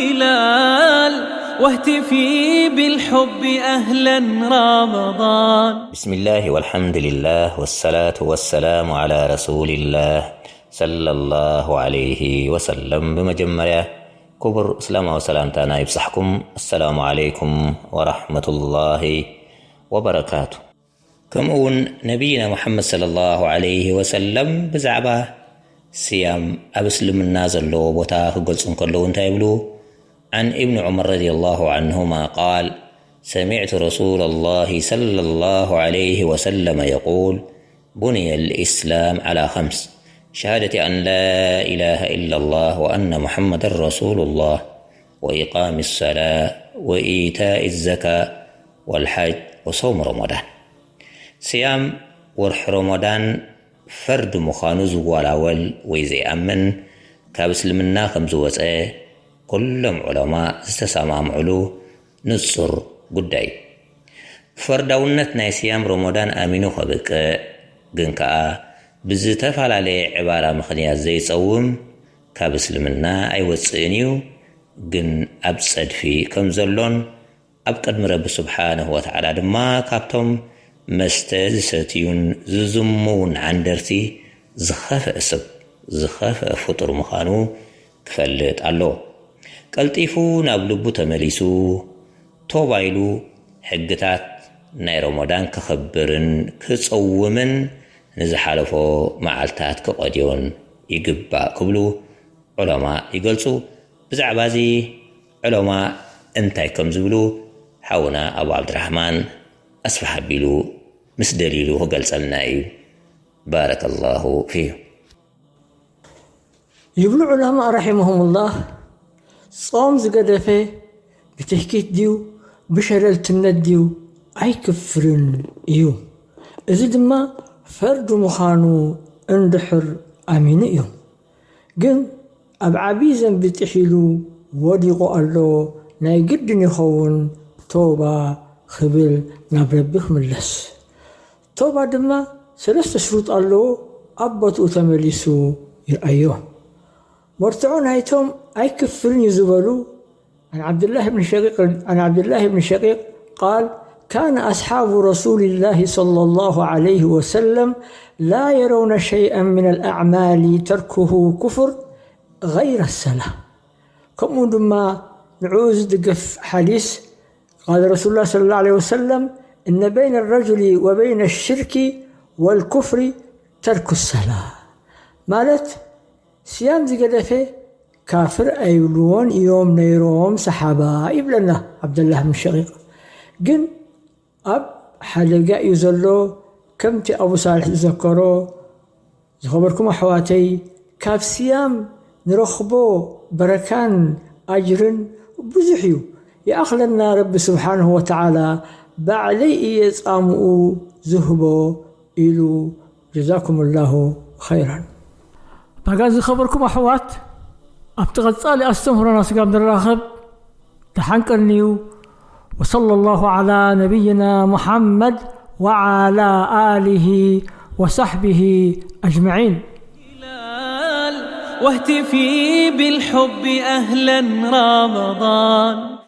هلال واهتفي بالحب أهلا رمضان. بسم الله والحمد لله والصلاة والسلام على رسول الله صلى الله عليه وسلم. ብመጀመርያ ክቡር እስላማዊ ሰላምታና ይብጻሕኩም። السلام عليكم ورحمة الله وبركاته. ከምኡ እውን ነቢይና ሙሓመድ ሰለላሁ ዐለይሂ ወሰለም ብዛዕባ ስያም ኣብ እስልምና ዘለዎ ቦታ ክገልጹ እንከለዉ እንታይ ይብሉ? عن ابن عمر رضي الله عنهما قال: سمعت رسول الله صلى الله عليه وسلم يقول: بني الإسلام على خمس: شهادة أن لا إله إلا الله وأن محمدا رسول الله وإقام الصلاة وإيتاء الزكاة والحج وصوم رمضان. ስያም ወርሒ ረመዳን ፈርዲ ምዃኑ ዝወላወል ወይ ዘይኣምን፣ ካብ እስልምና ከም ዝወጸ ኩሎም ዑለማ ዝተሰማምዕሉ ንጹር ጉዳይ እዩ። ፈርዳውነት ናይ ስያም ረመዳን ኣሚኑ ከብቅዕ ግን ከኣ ብዝተፈላለየ ዕባራ ምኽንያት ዘይጸውም ካብ እስልምና ኣይወጽእን እዩ፣ ግን ኣብ ጸድፊ ከም ዘሎን ኣብ ቅድሚ ረቢ ስብሓንሁ ወተዓላ ድማ ካብቶም መስተ ዝሰትዩን ዝዝምዉን ዓንደርቲ ዝኸፍአ ሰብ፣ ዝኸፍአ ፍጡር ምዃኑ ክፈልጥ ኣለዎ። ቀልጢፉ ናብ ልቡ ተመሊሱ፣ ቶባ ኢሉ ሕግታት ናይ ረመዳን ከኸብርን ክጸውምን ንዝሓለፎ መዓልታት ክቐድዮን ይግባእ ክብሉ ዑለማ ይገልጹ። ብዛዕባ እዚ ዑለማ እንታይ ከም ዝብሉ ሓውና ኣቡ ዓብድራሕማን ኣስፍሕ ኣቢሉ ምስ ደሊሉ ክገልጸልና እዩ። ባረከላሁ ፊኩም። ይብሉ ዑለማ ረሒመሁሙላህ፣ ጾም ዝገደፈ ብትሕኪት ድዩ ብሸለልትነት ድዩ ኣይክፍርን እዩ። እዚ ድማ ፈርዲ ምዃኑ እንድሕር ኣሚኑ እዩ። ግን ኣብ ዓብዪ ዘንቢ ጥሒሉ ወዲቑ ኣሎ፣ ናይ ግድን ይኸውን ቶባ ክብል ናብ ረቢ ክምለስ። ቶባ ድማ ሰለስተ ሽሩጥ ኣለዎ፣ ኣብ ቦትኡ ተመሊሱ ይርኣዮ። መርትዖ ናይቶም ኣይክፍርን እዩ ዝበሉ عن عبد الله بن شقيق، عن عبد الله بن شقيق قال: كان أصحاب رسول الله صلى الله عليه وسلم لا يرون شيئا من الأعمال تركه كفر غير الصلاة. ከምኡ ድማ ንዕኡ ዝድገፍ ሓዲስ قال رسول الله صلى الله عليه وسلم: إن بين الرجل وبين الشرك والكفر ترك الصلاة. ማለት ስያም ዝገደፈ ካፍር ኣይብልዎን እዮም ነይሮም ሰሓባ ይብለና ዓብደላህ ብን ሸቂቅ። ግን ኣብ ሓደጋ እዩ ዘሎ። ከምቲ ኣቡ ሳልሕ ዝዘከሮ፣ ዝኸበርኩም ኣሕዋተይ፣ ካብ ስያም ንረኽቦ በረካን ኣጅርን ብዙሕ እዩ። ይኣኽለና ረቢ ስብሓንሁ ወተዓላ ባዕለይ እየ ጻምኡ ዝህቦ ኢሉ። ጀዛኩም ላሁ ኸይራን። ዳጋ ዝኸበርኩም ኣሕዋት፣ ኣብቲ ቐጻሊ ኣስተምህሮና ስጋብ ንራኸብ ደሓን ቀንዩ። وصلى الله على نبينا محمد وعلى آله وصحبه أجمعين. هلال واهتفي بالحب أهلا رمضان.